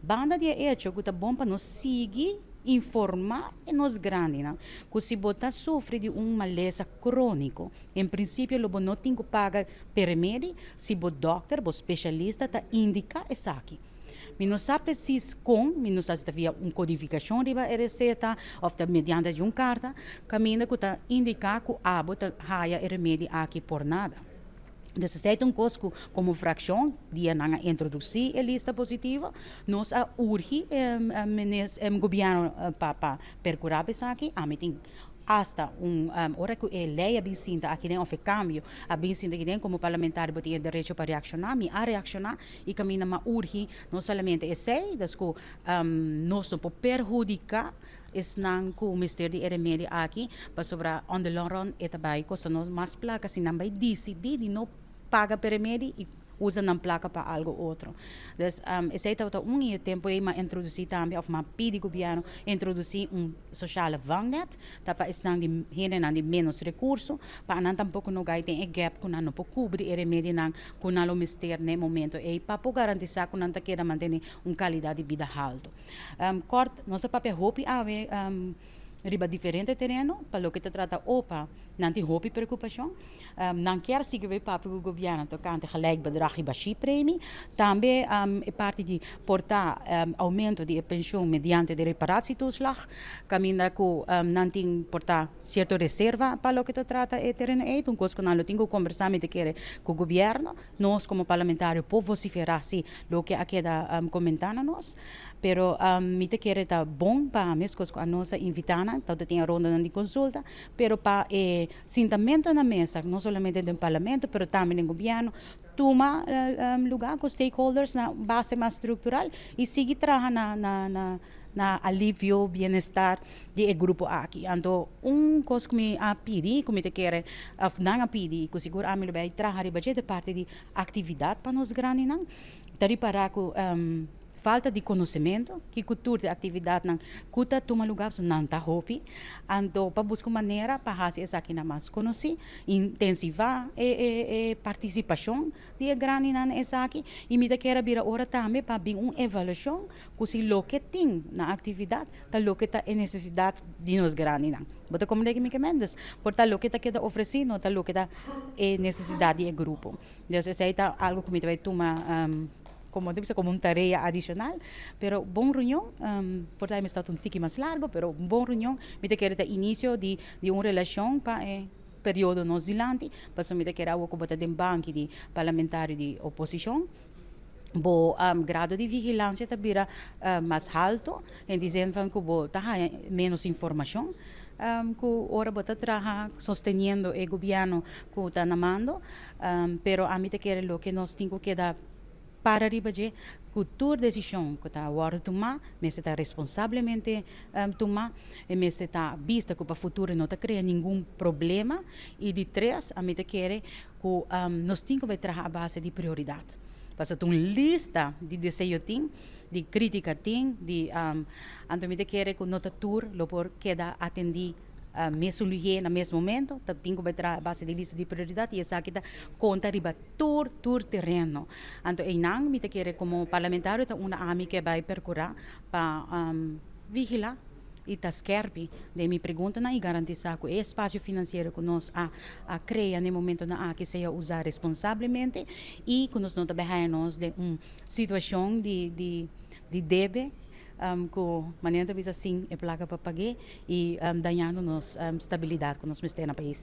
Banda di hecho ku ta bon pa nos sigui informá e nos grandinan ku si bo ta sufri di un malesa króniko, en prinsipio lo bo no tin ku paga pa e remedi si bo dòkter, bo spesialista ta indiká esaki. Mi no sa presis kon, mi no sa si ta via un kodifikashon riba e reseta òf ta mediante di un karta, kaminda ku ta indiká ku abo ta haya e remedi aki por nada. Dus esei ta un kos ku komo frakshon dia nan a introdusí e lista positivo, nos a urgi gobièrnu pa perkurá pa esaki. Ami tin hasta un ora ku e lei a bin sinta aki den òf e kambio a bin sinta aki den, komo parlamentario bo tin e derecho pa reakshoná. Mi a reakshoná i kaminda mi a urgi no solamente esei, dus ku nos no por perhudiká esnan ku mester di e remedi aki, pasobra on the long run e ta bai kosta nos mas plaka si nan bai disidí di no paga pa e remedi i usa nan plaka pa algu otro. Dus esei tabata un i e tempu ei m'a introdusí tambe òf m'a pidi gobièrnu introdusí un sociale vangnet, ta pa esnan di hendenan di ménos rekurso, pa nan tampoko no gai den e gap ku nan no por kubri e remedinan ku nan lo mester na e momento ei pa por garantisá ku nan ta keda mantené un kalidat di bida haltu. Kort, nos a papia hopi awe riba diferente tereno pa loke ta trata opa, nan tin hopi preokupashon. Nan kier sigui bay papia ku gobièrnu tokante gelijk bedrag riba shi premi. Tambe e parti di por ta oumento di e penshun mediante di reparatietoeslag, kaminda ku nan tin por ta sierto reserva pa loke ta trata e tereno ei. Ta un kos ku nan lo tin ku kombersá mi ta kere ku gobièrnu. Nos komo parlamentario por vosiferá si loke a keda komentá na nos, pero mi ta kere ta bon pa meskos ku anos a invitá nan, tabata tin e rondanan di konsulta, pero pa e sintamentu na mesa, no solamente den parlamento pero tambe den gobièrnu, tuma lugá ku stakeholders na base mas struktural i sigui traha na na alivio, bienestar di e grupo aki. Anto un kos ku mi a pidi, ku mi ta kere òf nan a pidi i ku sigur ami lo bai traha riba dje ta parti di aktividat pa nos grandinan. Ta ripará ku falta di konosementu kiko tur di aktividatnan ku ta tuma lugá pasobra nan ta hopi. Anto pa buska un manera pa hasi esakinan mas konosí, intensivá e partisipashon di e grandinan na esaki i mi ta kere bira ora tambe pa bin un evaluashon ku si loke tin na aktividat ta loke ta e nesesidat di nos grandinan. Bo ta komprende ki mi ke men? Dus por ta loke ta keda ofresí no ta loke ta e nesesidat di e grupo. Dus esei ta algu ku mi ta bai tuma komo ta bisa komo un tarea adishonal. Pero bon reunion, por ta e mester ta un tiki mas largu, pero un bon reunion mi ta kere ta inisio di un relashon pa e periodo nos dilanti, pasobra mi ta kere awor ku bo ta den banki di parlamentario di oposishon. Bo grado di vigilancia ta bira mas halto en di zin van cu bo ta haya menos informacion cu ora bo ta traha sosteniendo e gobierno cu ta na mando. Pero ami ta kere loke nos tin cu keda para riba dje cu tur decision cu ta wordo tuma mester ta responsablemente tuma e mester ta bista cu pa futuro no ta crea ningun problema. Y di tres ami ta kere ku nos tin ku bai traha a base di prioridat. Pasobra ta un lista di deseo tin, di krítika tin, di anto mi ta kere ku no ta tur lo por keda atendí mesun lihé na mes momento, ta tin ku bai traha a base di lista di prioridat i esaki ta konta riba tur tur tereno. Anto einan mi ta kere komo parlamentario ta unda ami ke bai perkurá pa vigilá. I ta skerpi den mi preguntanan i garantisá ku e espasio finansiero ku nos a a krea na e momentonan aki sea usá responsablemente i ku nos no ta bai haña nos den un situashon di di di debe ku manera ta bisa sin e plaka pa pag'é i dañando nos stabilidat ku nos mester na pais.